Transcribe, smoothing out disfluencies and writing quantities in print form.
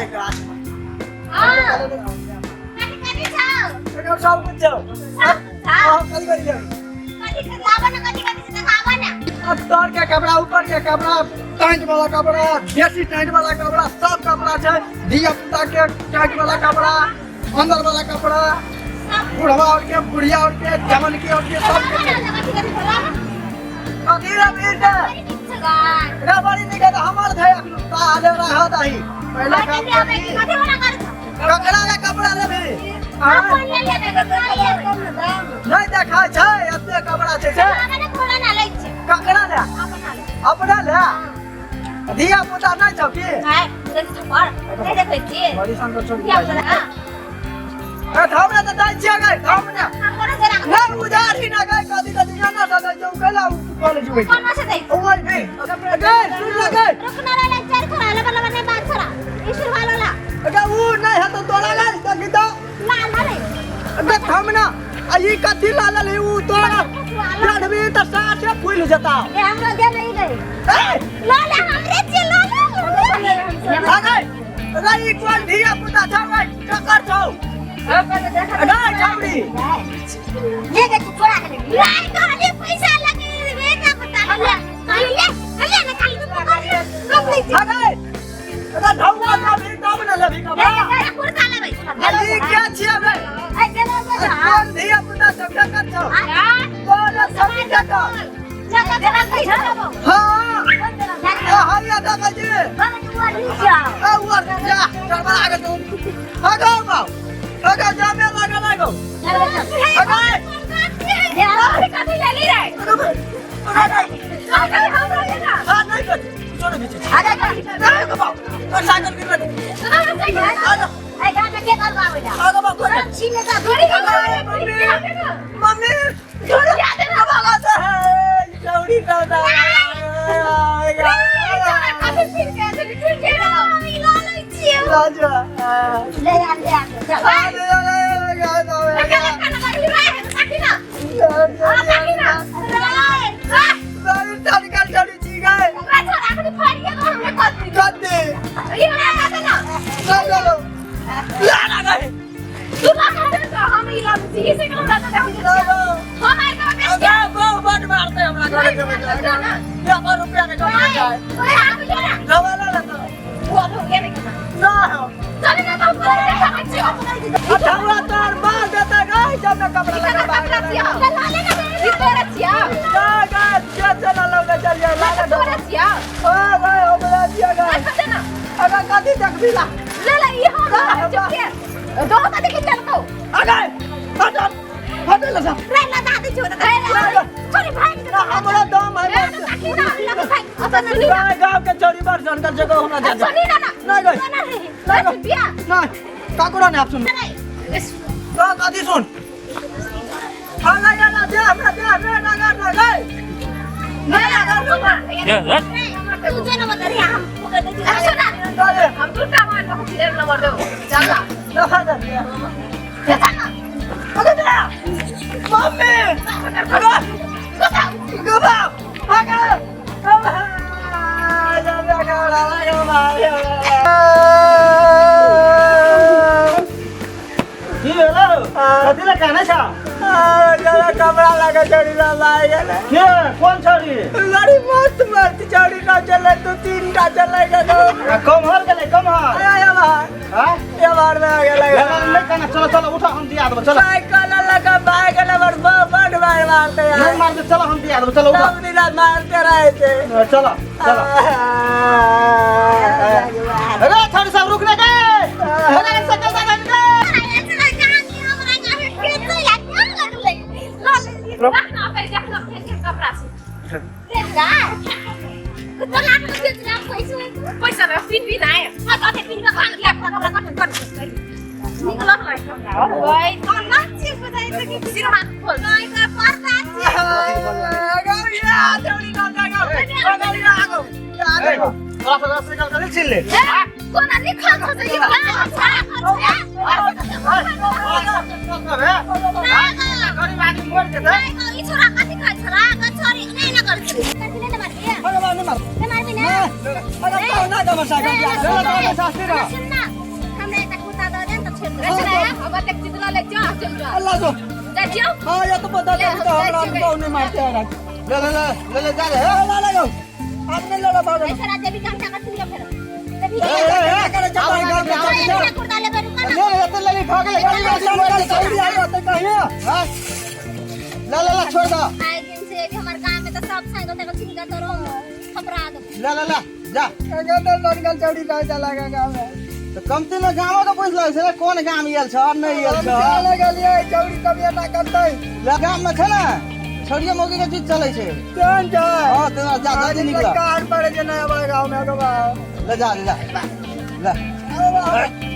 छै गाछ में। हाँ। कथी कथी छौ? एकर सब कुछ छौ। सब कुछ छौ? हाँ, कथी कथी छौ? कथी कथी लाबऽ ने, कथी कथी छै देखाबऽ ने। अब तर के कपड़ा, ऊपर के कपड़ा, टाइट वाला कपड़ा, बेसी टाइट वाला कपड़ा, सब कपड़ा छै। धिया पुता के टाइट वाला कपड़ा, अंदर वाला कपड़ा, सब बुढ़वा और के, बुढ़िया और के, जवान के और के, सब के लाबऽ छै। ने, कथी कथी छौ, लाबऽ। कथी रे वीर रे? बड़ी नीक छौ गाय। रे बड़ी नीक है, हमर छै अखन ताले रहत आही। पहिले कथी काम लेबै करी। कि कथी वाला करै छौ? ककरा ले कपड़ा लेबही? अपन ले लेबै, ककरा लेबै? नहीं देखा छै एते कपड़ा छै से। लाबऽ ने, कोना ना लै छै। ककरा ले? अपना ले। अपना ले? धिया पुता नहीं छौ की? गाय, देखै छौ पर? नहि देखै छियै? बड़ी सन छोड़ धिया पुता, हाँ। ए थाम ने त दै छियै गै, थाम ने। हम कोना से राखबै? नहीं उधारी ना गै, कथी कथी ना ना दै छौ, कैला उ कॉलेज होइ। कोना से दै? उमर भी गै, सुन ले गै। रुकना रे, चार छोरा, लबर लबर नहीं बात छोरा। ई शुरुआत वाला। अगर उ नहीं है तो तोरा गै, देखी तो। लाल हरे। अगर थाम ना, आ ई कथी लाल है उ तोरा? चढ़बी त साथे फूल जता। ए हमरो दे नहीं गई। ए लाल हमरे छी, लाल हमरे। आ गै, अगर ई कोन धिया पुता छौ गै, ककर छौ? गै छौड़ी। ले के तू चोरा के ले। लाल कहले पैसा लगे रे ना पता ले। ले ले ले खाली तू पकड़ ले। कब ले छी? आ गै, अगर ढौआ ना भी तब ना लेबी कपड़ा। ए कुर्ता लेबै। आ ई के छियै गै? ए केना से कोन धिया पुता छौ, ककर छौ? तोरा छौड़ी ककर? जगह जगह पैसा लेबो। हाँ। ए हैया देखै छी। ए उर जा, गड़बड़ा गेल तू। आगो बाऊ, आगो जामे लागल आगो। आगो। हाँ नहीं कर, छोड़ बीच। आगो बाऊ, तो साइकिल गिर रही। आगो, आगो बाऊ, कोई मम्मी, छोड़। अब आगा से है, चौड़ी दादा। राजा। हमरा दम है गाँव के चोरी बार जानकर जगह हमरा जा नहीं गई नहीं काकुरा ने आप सुन तो कथी सुन हाँ नहीं ना दे हमरा दे हमरा ना ना ना गई नहीं ना ना अरे हम दूटा मान बहुत नंबर दो चला ना ना अरे दे मम्मी अरे गोबा आगा की भेलौ? कथी लए कानै छौ? कपड़ा लगा चढ़ी गेलै। के कोन छौड़ी? बड़ी मस्त मस्त चौड़ी ना चले दू तीन टा चले गेलो। आ कमहर गेलै कमहर? ए आँय? बार में आ गेलै। नहि काना, चलो चलो उठो, हम दिया देबो, चलो। साइकिल लगा भाग गेलै, बड़ बड़ मार मारते यार। नहीं मारते, चलो हम दिया देबो, चलो उठो। सब दिन मारते रहे थे। चलो चलो। अरे छौड़ी सब रुक ना गए, अरे साइकिल दे दे। पैसा पिन्बी नै तोरा सब साइकिल कथी छीन ले? कोना लिखल छ से गरीब आदमी मर जेतै। ई छोरा कथी खाइ छोरा छोरी नहि न कर कथी नहि मारबी? अरे बाप, नहीं मार। मारबी ना? अरे तो ना दम साइकिल। चलो, चलो, शास्त्री रह। सुन ना। रचना है हम तक चितला ले जा चल जा। अल्लाह जो। जा जियो। हाँ, ये तो पता ले, चल तो हम हमरा जाइ छियै। को नहीं मारते हैं। ले ले ले ले ले जा रे। ला ला गो आदमी ले ला भागो। ऐसा रात भी काम टाका सुन फिर तभी। ए, ए, ए, करे चपाई गांव के अरे चल। ठाकुर डाले बे रुका ना। ले ले तो ले ले खा के ले। चल चल आई बात कहिए। हाँ, ले ले ले, छोड़ दो। आए दिन से भी हमार गांव में तो सब साइकिल तक छिन के तोरो खपरा दो। ले ले ले जा। गंदल ननगल चौड़ी रह चला गा गांव में। तो कमती में गाँव के पूछ लै छै कोन गाम आयल छ नहीं आयल हम छ। चले गेलियै चौड़ी तब ये ना करतै। ले गाम में छै ने छड़िए मौगी के चीज चलै छै। केहन छै? हाँ तो जा जल्दी निकल। कार पड़े जे नहीं आबै गांव में अगवा। ले जा ले जा ले। अरे।